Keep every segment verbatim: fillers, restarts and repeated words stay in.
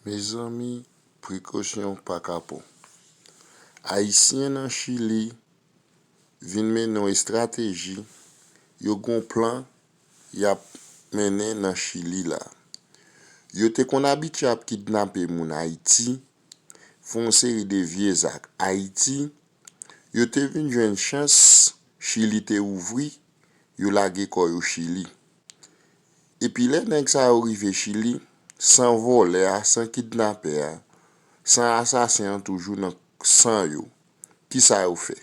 Mezanmi, prekosyon pa kapon. Ayisyen nan Chili vin mennen yon estrateji, yo gen yon plan y ap mennen nan Chili la. Yo te konn abitye ap kidnape moun Ayiti, fè yon seri de vye zak Ayiti, yo te vin jwenn chans, Chili te ouvri, yo lage kò yo Chili. Epi lè nèg sa yo rive Chili, san vòlè a, san kidnapè a, san asasen an toujou nan san yo, kisa yo fè?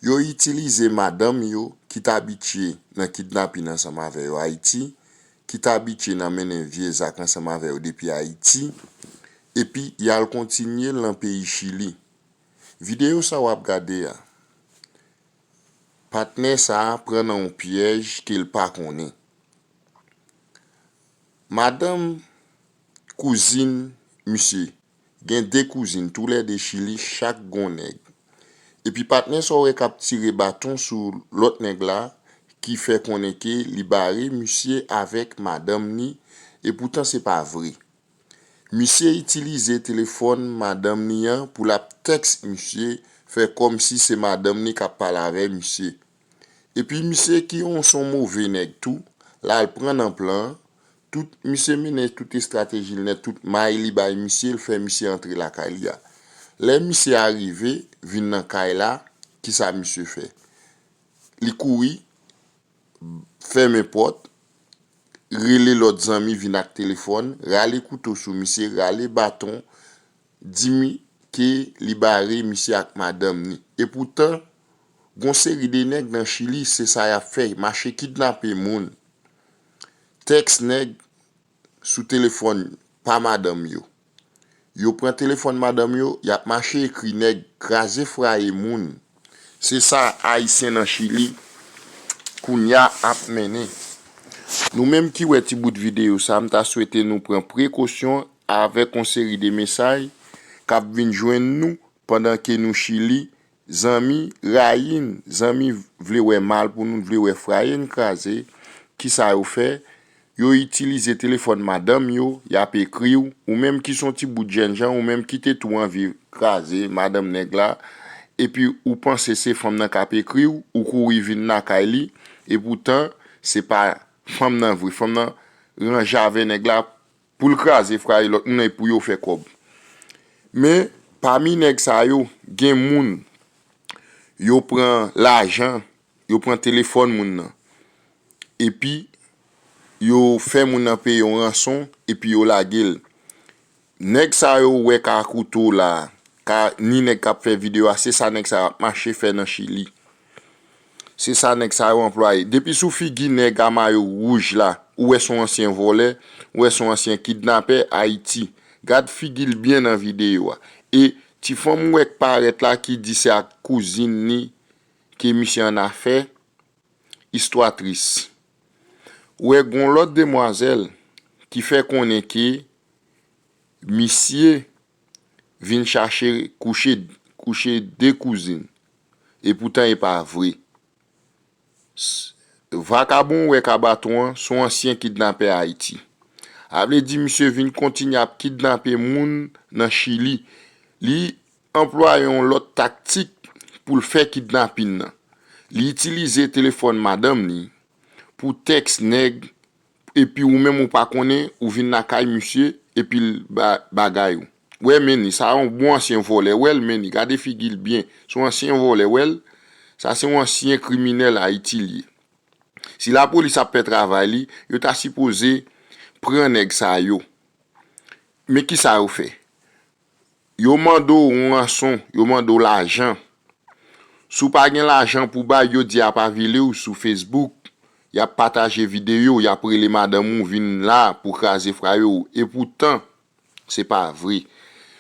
Yo itilize madanm yo ki t abitye nan kidnapin ansanm avè yo Ayiti, ki t abitye nan mennen vye zak ansanm avè yo depi Ayiti, epi y al kontinye l nan peyi Chili. Videyo sa w ap gade a, patnè sa a pran nan yon pyèj ke l pa konnen. Madanm kouzin misye, gen de kouzin, toulède Chili, chak gon nèg. Epi patnè sa w wè k ap tire baton sou lòt nèg la, ki fè konnen ke li bare misye avèk madanm ni, epoutan se pa vre. Misye itilize telefòn madanm ni an pou l ap tèks misye, fè kòmsi se madanm ni k ap pale avè misye. Epi misye ki yon, se yon move nèg tou, l al pran nan plan an, tout, misye mennen tout estrateji l nèt, tout may li bay misye, l fè misye antre lakay li a. Lè misye a rive, vin nan kay la, kisa misye fè? Li kouri, fèmen pòt, rele lòt zanmi vin ak telefòn, rale kouto sou misye, rale baton, di mi ke li bare misye ak madanm ni. Epoutan, gon seri de nèg nan Chili, se sa y ap fè, mache kidnape moun, tèks nèg sou telefòn pa madanm yo. Yo pran telefòn madanm yo, y ap mache ekri nèg, kraze fraye moun. Se sa Ayisyen nan Chili kounye a ap mennen. Nou menm ki wè ti bout videyo sa, m ta swete nou pran prekosyon avèk yon seri de mesaj k ap vin jwenn nou pandan ke nou Chili, zanmi rayi n, zanmi vle wè mal pou nou, vle wè fraye n kraze. Kisa yo fè? Yo itilize telefòn madanm yo, y ap ekri w, ou menm ki se yon ti bout jènjan, ou menm ki te tou anvi kraze madanm nèg la, epi ou panse se fanm nan k ap ekri w, ou kouri vin lakay li, epoutan se pa fanm nan vre. Fanm nan ranje avè nèg la pou l kraze fraye lòt moun nan e pou yo fè kòb. Men, pami nèg sa yo, gen moun, yo pran lajan, yo pran telefòn moun nan. Epi, yo fè moun nan peye yon ranson, epi yo lage l. Nèg sa yo wè ka kouto la, ka ni nèg k ap fè videyo a, se sa nèg sa yo ap mache fè nan Chili. Se sa nèg sa yo anplwaye. Depi sou figi nèg a mayo wouj la, ou wè se yon ansyen vòlè, ou wè se yon ansyen kidnapè Ayiti. Gad figi l byen nan videyo a. E ti fanm ou wè k parèt la ki di se ak kouzin ni ke misye annafè, istwa tris. Ou wè gon lòt demwazèl ki fè konnen ke misye vin chache kouche, kouche de kouzin. Epoutan e pa vre. S-, vakabon ou wè k a baton an, se yon ansyen kidnapè Ayiti. A vle di misye vin kontinye ap kidnape moun nan Chili. Li anplwaye yon lòt taktik pou l fè kidnapin nan. Li itilize telefòn madanm li pou tèks nèg, epi ou menm ou pa konnen, ou vin lakay misye, epi l ba-, bagay ou. Wè men ni, sa yon bon ansyen vòlè, wè l men ni, gade figi l byen. Se yon ansyen vòlè, wè l. Sa se yon ansyen kriminèl Ayiti li ye. Si lapolis ap fè travay li, yo ta sipoze pran nèg sa yo. Men kisa yo fè? Yo mande w yon ranson, yo mande w lajan. Si w pa gen lajan pou bay, yo di y ap avili w sou Facebook, y ap pataje videyo, y ap rele madanm ou vin la pou kraze fraye w. Epoutan, se pa vre.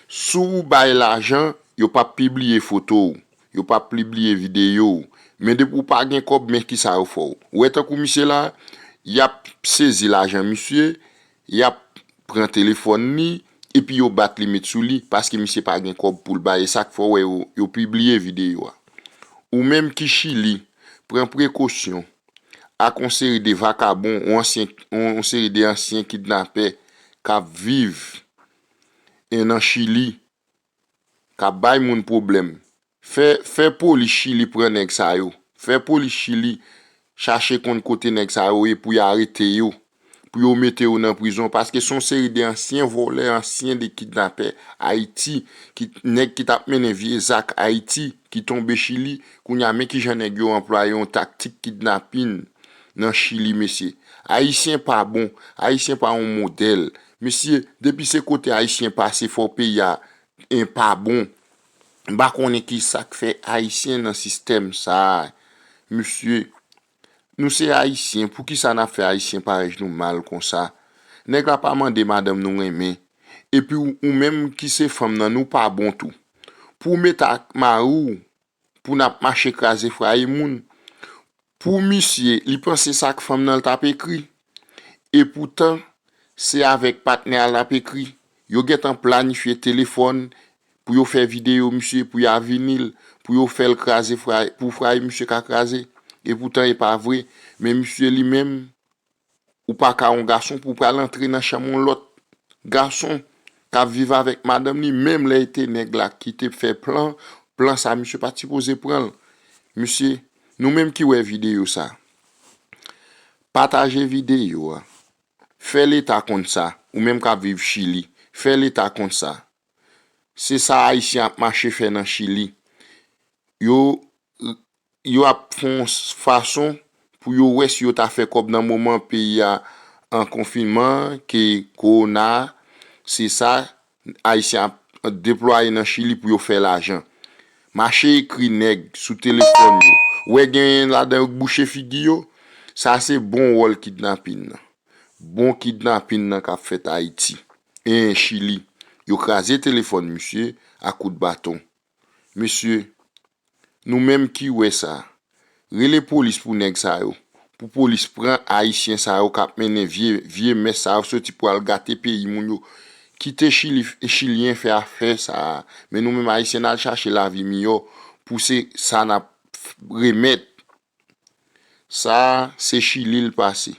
Si w bay lajan, yo p ap pibliye foto w, yo p ap pibliye videyo w. Men depi w pa gen kòb, men kisa yo fè w. Ou wè tankou misye la, y ap sezi lajan misye, y ap pran telefòn li, epi yo bat li met sou li, paske misye pa gen kòb pou l bay. E sa k fè w wè yo, yo pibliye videyo a. Ou menm ki Chili, pran prekosyon ak yon seri de vakabon, yon ansyen, yon, yon seri de ansyen kidnapè k ap viv e nan Chili k ap bay moun pwoblèm. Fè, fè polis Chili pran nèg sa yo. Fè polis Chili chache konn kote nèg sa yo ye pou y arete yo, pou yo mete yo nan prizon, paske se yon seri de ansyen vòlè, ansyen de kidnapè Ayiti, ki, nèg ki t ap mennen vye zak Ayiti, ki tonbe Chili, kounye a men kijan nèg yo anplwaye yon taktik kidnapin nan Chili, mesye. Ayisyen pa bon, Ayisyen pa yon modèl. Mesye, depi se kote Ayisyen pase, fò peyi a en pa bon. M pa konnen ki sa k fè Ayisyen nan sistèm sa a. Mesye, nou se Ayisyen, poukisa n ap fè Ayisyen parèy nou mal konsa? Nèg la pa mande madanm nou renmen. Epi ou, ou menm ki se fanm nan, nou pa bon tou. Pou w met ak mari w, pou n ap mache kraze fraye moun. Pou misye, li panse sa k fanm nan l t ap ekri. Epoutan, se avèk patnè a l ap ekri. Yo gentan planifye telefòn pou yo fè videyo misye, pou y a vini l, pou yo fè l kraze fraye, pou fraye misye ka kraze. Epoutan, e pa vre. Men misye li menm, ou pa ka yon gason pou w pral antre nan chanm yon lòt gason k ap viv avèk madanm li, menm lè e te nèg la ki te fè plan, plan sa misye pa t sipoze pran l. Mesye, nou menm ki wè videyo sa, pataje videyo a. Fè Leta konn sa, ou menm k ap viv Chili, fè Leta konn sa. Se sa Ayisyen ap mache fè nan Chili. Yo, yo ap fè yon s-, fason pou yo wè si yo ta fè kòb nan moman peyi a an konfinman, ke kowona, se sa Ayisyen ap deplwaye nan Chili pou yo fè lajan. Mache ekri nèg sou telefòn yo. Wè genyen ladan yo k bouche figi yo. Sa se bon wòl kidnapin nan. Bon kidnapin nan k ap fèt Ayiti. En Chili. Yo kraze telefòn misye a kout baton. Mesye, nou menm ki wè sa, rele polis pou nèg sa yo. Pou polis pran Ayisyen sa yo k ap mennen vye, vye mès sa yo soti pou al gate peyi moun yo. Kite Chili, Chilyen fè afè sa a. Men nou menm Ayisyen n al chache lavi miyò pou se sa n ap remèt. Sa a, se Chili l pase.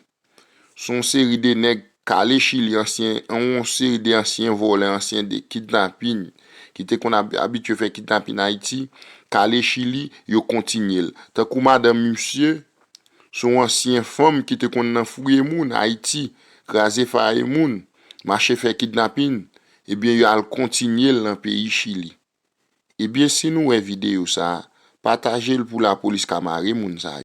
Se yon seri de nèg kale Chili, ansyen, yon seri de ansyen vòlè, ansyen de kidnapin, ki te konn ab-, abitye fè kidnapin Ayiti, kale Chili, yo kontinye l. Tankou madanm misye, se yon ansyen fanm ki te konn nan fouye moun Ayiti, kraze fraye moun, mache fè kidnapin, ebyen, yo al kontinye l nan peyi Chili. Ebyen, si nou wè videyo sa a, pataje l pou lapolis ka mare moun sa yo.